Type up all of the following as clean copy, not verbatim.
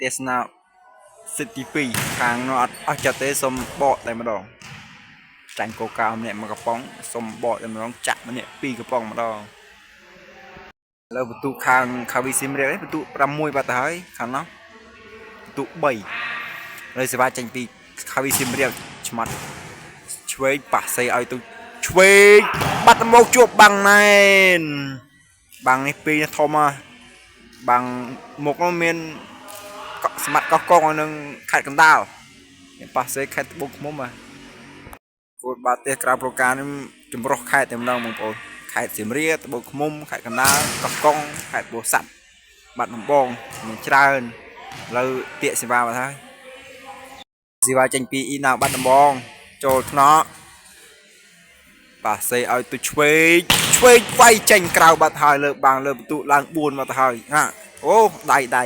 ទេសនាសិទ្ធទី2ខាងនោះអត់អស់ចិត្តទេសុំបកតែម្ដងចាញ់កូកាម្នាក់មួយកំប៉ុងសុំបកតែម្ដងចាក់ម្នាក់ពីរកំប៉ុងម្ដងឥឡូវបន្ទុកខាងខាវីស៊ីមរៀបនេះបន្ទុក6បាត់ទៅហើយខាងនោះបន្ទុក3ឥឡូវសេវាចេញពីខាវីស៊ីមរៀបឆ្មាត់ឆ្វេងប៉ាសេឲ្យទៅឆ្វេងបាត់មកជួបបាំងណែនបាំងនេះពីរធំហ่ะបាំងមុខនោះមានកក់ស្មាត់កោះកុងឲ្យនឹងខេត្តកណ្ដាលប៉ាសេខេត្តត្បូងឃ្មុំហ่ะគោលបាត់ផ្ទះក្រៅប្រការនេះចម្រុះខេត្តតែម្ដងបងប្អូនខេត្តសៀមរាបត្បូងឃ្មុំខេត្តកណ្ដាលកោះកុងខេត្តពោធិ៍សាត់បាត់ដំបងមានច្រើនឥឡូវទៀកសេវាបាត់ហើយសេវាចេញពីអ៊ីណាបាត់ដំបងចូលថ្នាក់ប៉ាសេឲ្យទៅឆ្វេងឆ្វេងវាយចេញក្រៅបាត់ហើយលើបាំងលើបន្ទុកឡើង4មកទៅហើយហាអូដៃដៃ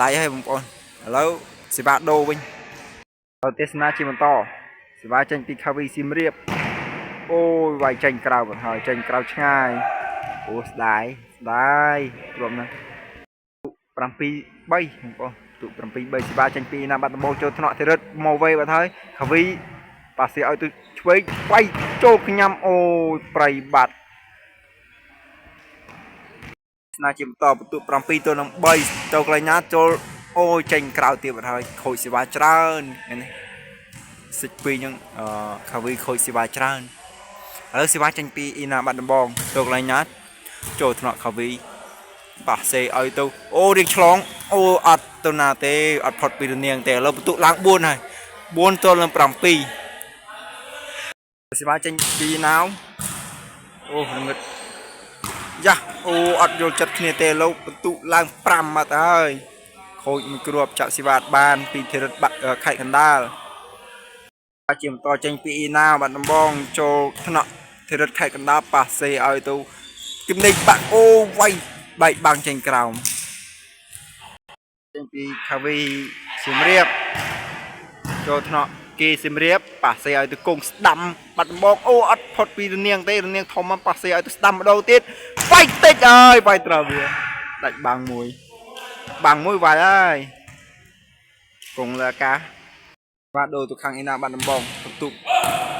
ដៃហើយបងប្អូនឥឡូវសេវាដូរវិញទេសនាជាបន្តសេវាចេញពីខាវីសៀមរាបអូយវាយចេញក្រៅបាត់ហើយចេញក្រៅឆ្ងាយអូស្ដាយស្ដាយព្រមណាស់7 3បងប្អូនទូ7 3សេវាចេញពីណាបាត់ដំបងចូលថ្នាក់ធីរិតមកវេបាត់ហើយខាវីប៉ាសេឲ្យទៅឆ្វេងវាយចូលកញ្ញាំអូយប្រៃបាត់ស្នាជាបន្តបន្ទុក7ទល់នឹង3ចូលកន្លែងណាចូលអូយចេញក្រៅទៀតបាត់ហើយខូចសេវាច្រើននេះសិច2ហ្នឹងអឺខាវីខូចសេវាច្រើនឥឡូវសេវាចេញពីអ៊ីណាបាត់ដំបងចូលកន្លែងណាចូលថ្នាក់ខាវីប៉ាសេឲ្យទៅអូរៀងឆ្លងអូអត់ទៅណាទេអត់ផុតពីរនាងទេឥឡូវបន្ទុកឡើង4ហើយ4ទល់នឹង7សេវាចេញពីណាវអូងឹតយ៉ាអូអត់យល់ចិត្តគ្នាទេលោកបន្ទុកឡើង5មកទៅហើយខូចមួយគ្រាប់ចាក់សេវាបានពីធិរិតបាត់ខេត្តកណ្ដាលជាបន្តចេញពីអ៊ីណាបាត់ដំបងចូលថ្នាក់ធិរិតខេត្តកណ្ដាលប៉ាសេឲ្យទៅគំនិចបាក់អូវាយបែកបាំងចេញក្រោមចេញពីខាវីសៀមរាបចូលថ្នាក់គេសៀមរាបប៉ាសេឲ្យទៅគង់ស្ដាំបាត់ដំបងអូអត់ផុតពីរនាងទេរនាងធំមកប៉ាសេឲ្យទៅស្ដាំម្ដងទៀតវាយតិចហើយវាយត្រូវវាដាច់បាំងមួយបាំងមួយវាយហើយគង់លើអាកាសបាទដូរទៅខាងអ៊ីណាបាត់ដំបងបន្ទុក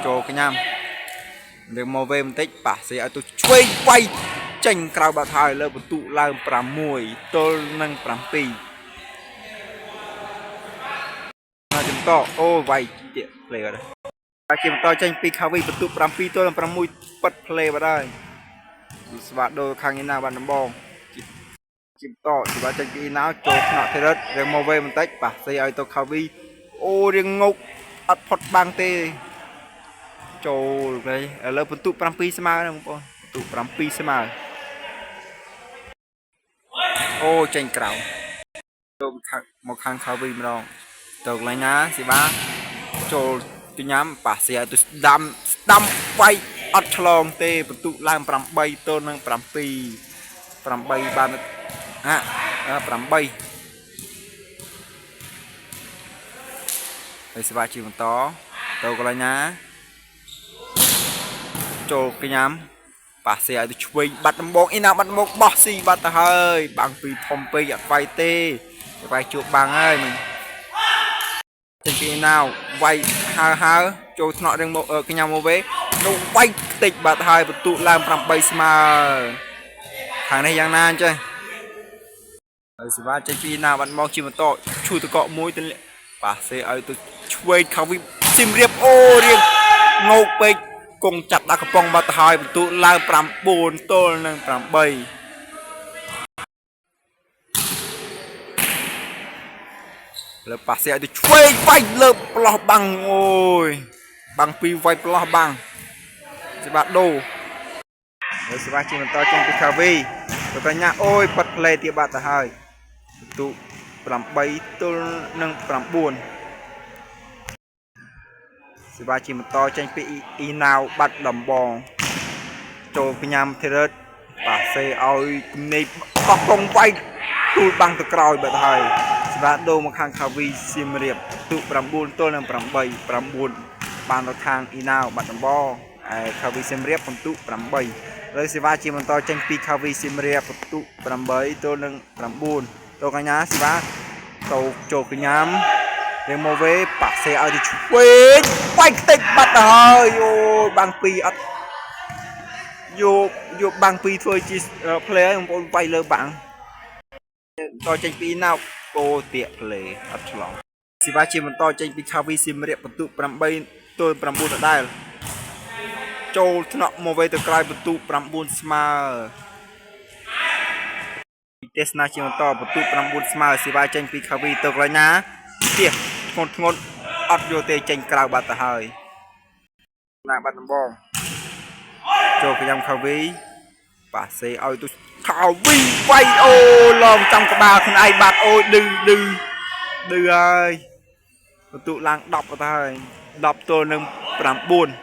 ចូលកញ្ញាំរឿងមកវេបន្តិចប៉ាសេឲ្យទៅឆ្វេងវាយចេញក្រៅបាត់ហើយលើបន្ទុកឡើង6ទល់នឹង7មកបន្តអូវាយទៀកផ្លេបាត់ហើយជាបន្តចេញពីខាវីបន្ទុក7ទល់នឹង6ប៉ិតផ្លេបាត់ហើយស្វាដូរខាងអ៊ីណាបាត់ដំបងជាបន្តស្វាចេញពីអ៊ីណាចូលថ្នាក់ធីរិតរឿងមកវេបន្តិចប៉ាសេឲ្យទៅខាវីអូរៀងងុកអត់ផុតបាំងទេចូលគេឥឡូវបន្ទុក7ស្មើណាបងប្អូនបន្ទុក7ស្មើអូចេញក្រៅចូលខាងមកខាងខាវីម្ដងទៅកន្លែងណាសេវាចូលកញ្ញាំប៉ាសេឲ្យទៅស្ដាំស្ដាំវាយអត់ឆ្លងទេបន្ទុកឡើង8ទល់នឹង7 8បានហា8ហើយសេវាជាបន្តទៅកន្លែងណាចូលកញ្ញាំប៉ាសេឲ្យទៅឆ្វេងបាត់ដំបងអ៊ីណាបាត់ដំបងបោះស៊ីបាត់ទៅហើយបាំងពីធំពេកអត់វាយទេវាយជួបបាំងហើយមិញចេញពីណាវាយហើហើចូលថ្នាក់រឿងមកកញ្ញាំមកវេនោះវាយតិចបាត់ហើយបន្ទុកឡើង8ស្មើខាងនេះយ៉ាងណាអញ្ចឹងហើយសេវាចេញពីណាបាត់មកជាបន្តឈូតកកមួយទៅប៉ាសេឲ្យទៅឆ្វេងខាងវិញស៊ីមរៀបអូរៀងងោកពេកគង់ចាប់ដាក់កំប៉ុងបាត់ទៅហើយបន្ទុកឡើង9ទល់នឹង8លើប៉ាសេឲ្យទៅឆ្វេងវាយលើប្លោះបាំងអូយបាំងពីរវាយប្លោះបាំងសេវាដូហើយសេវាជាបន្តចេញពីខាវីទៅកញ្ញាអូយប៉ាត់ផ្លេទៀតបាត់ទៅហើយបន្ទុក8ទល់នឹង9សេវាជាបន្តចេញពីអ៊ីណាវបាត់ដំបងចូលកញ្ញាំធីរិតប៉ាសេឲ្យគំនិចកោះកុងវាយទូលបាំងទៅក្រោយបាត់ហើយសេវាដូរមកខាងខាវីសៀមរាបទុ9ទល់នឹង8 9បានទៅខាងអ៊ីណាវបាត់ដំបងឯខាវីសៀមរាបបន្ទុក8លើសេវាជាបន្តចេញពីខាវីសៀមរាបបន្ទុក8ទល់នឹង9ទៅកញ្ញាសេវា ទៅចូលកញ្ញាំរៀងមកវេប៉ាសេឲ្យទៅឆ្វេងបាច់តិចបាត់ទៅហើយអូយបាំងពីរអត់យកយកបាំងពីរធ្វើជា play ហើយបងប្អូនវាយលើបាំងតចេញពីណៅអូទៀក play អត់ឆ្លងស៊ីវ៉ាជាបន្តចេញពីខាវីសៀមរាបបន្ទុ8ទល់9ដដែលចូលថ្នាក់មកវេទៅក្រោយបន្ទុ9ស្មើទេសនាជាបន្តបន្ទុ9ស្មើស៊ីវ៉ាចេញពីខាវីទៅកន្លែងណាផ្ទះធ្ងន់ធ្ងន់អត់យកទេចេញក្រៅបាត់ទៅហើយណាបាត់ដំបងចូលកញ្ញាំខាវីប៉ាសេឲ្យទៅខាវីវាយអូឡងចំក្បាលខ្លួនឯងបាត់អូយឌឺឌឺឌឺហើយបន្ទុឡើង10ទៅហើយ10ទល់នឹង9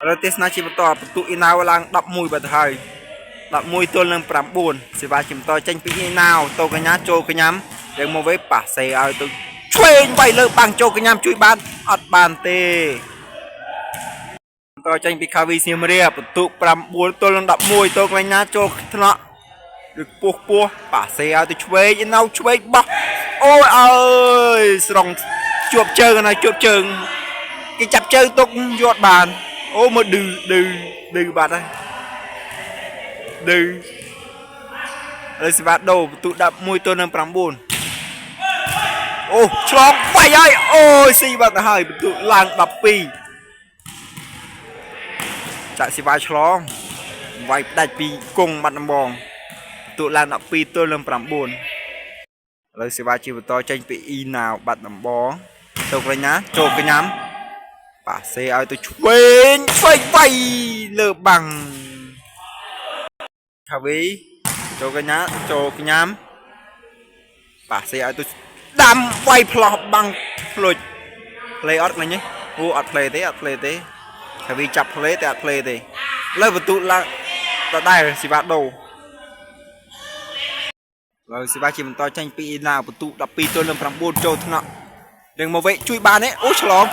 ឥឡូវទេសនាជាបន្តបន្ទុអ៊ីណាវឡើង11បាត់ទៅហើយ11ទល់នឹង9សេវាជាបន្តចេញពីអ៊ីណាវទៅកញ្ញាចូលកញ្ញាំយើងមកវេប៉ាសេឲ្យទៅឆ្វេងវាយលើបាំងចូលកញ្ញាំជួយបានអត់បានទេបន្តចេញពីខាវីសៀមរាបបន្ទុ9ទល់នឹង11ទៅកញ្ញាចូលថ្នាក់ឬពោះពោះប៉ាសេឲ្យទៅឆ្វេងអ៊ីណាវឆ្វេងបោះអូយអើយស្រង់ជួបជើងណាជួបជើងគេចាប់ជើងទុកយកអត់បានអូមើលឌឺឌឺឌឺបាត់ហើយឌឺឥឡូវសេវាដូបន្ទុ11ទល់នឹង9អូឆ្លងវាយហើយអូយស៊ីបាត់ទៅហើយបន្ទុឡើង12ចាក់សេវាឆ្លងវាយផ្ដាច់ពីគង់បាត់ដំបងបន្ទុឡើង12ទល់នឹង9ឥឡូវសេវាជាបន្តចេញពីអ៊ីណាវបាត់ដំបងទៅកញ្ញាចូលកញ្ញាំប៉ាសេឲ្យទៅឆ្វេងឆ្វេងវាយលើបាំងខាវីចូលកញ្ញាចូលកញ្ញាំប៉ាសេឲ្យទៅដាំវាយផ្លោះបាំងភ្លុចផ្លេអត់ខ្លាញ់ទេអូអត់ផ្លេទេអត់ផ្លេទេខាវីចាប់ផ្លេតែអត់ផ្លេទេឥឡូវបន្ទុឡើងដដែលសេវាដូឥឡូវសេវាជាបន្តចេញពីអ៊ីណាបន្ទុ12ទល់នឹង9ចូលថ្នាក់នឹងមកវេជួយបានទេអូឆ្លង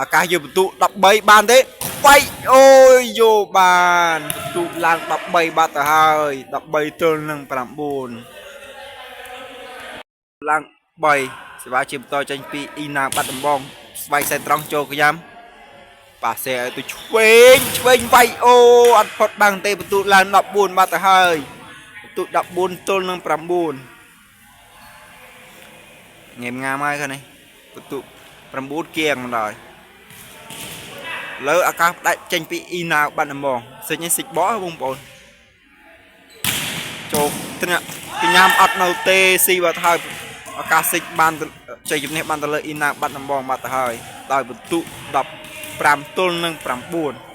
ឱកាសយកបន្ទុ13បានទេវាយអូយយកបានបន្ទុឡើង13បាត់ទៅហើយ13ទល់នឹង9ឡើង3សេវាជាបន្តចេញពីអ៊ីណាបាត់ដំបងស្វ័យខ្សែត្រង់ចូលកញ្ញាំប៉ាសេឲ្យទៅឆ្វេងឆ្វេងវាយអូអត់ផុតបាំងទេបន្ទុឡើង14បាត់ទៅហើយបន្ទុ14ទល់នឹង9ងែមងាមហើយខាងនេះបន្ទុ9គៀងមិនដល់លើអាកាសផ្ដាច់ចេញពីអ៊ីណាវបាត់ដំបងសិចនេះសិចបកបងប្អូនចូលថ្នាក់កញ្ញាំអត់នៅទេស៊ីបាត់ហើយអាកាសសិចបានជ័យជំនះបានទៅលើអ៊ីណាវបាត់ដំបងបាត់ទៅហើយដោយបន្ទុ15ទល់នឹង9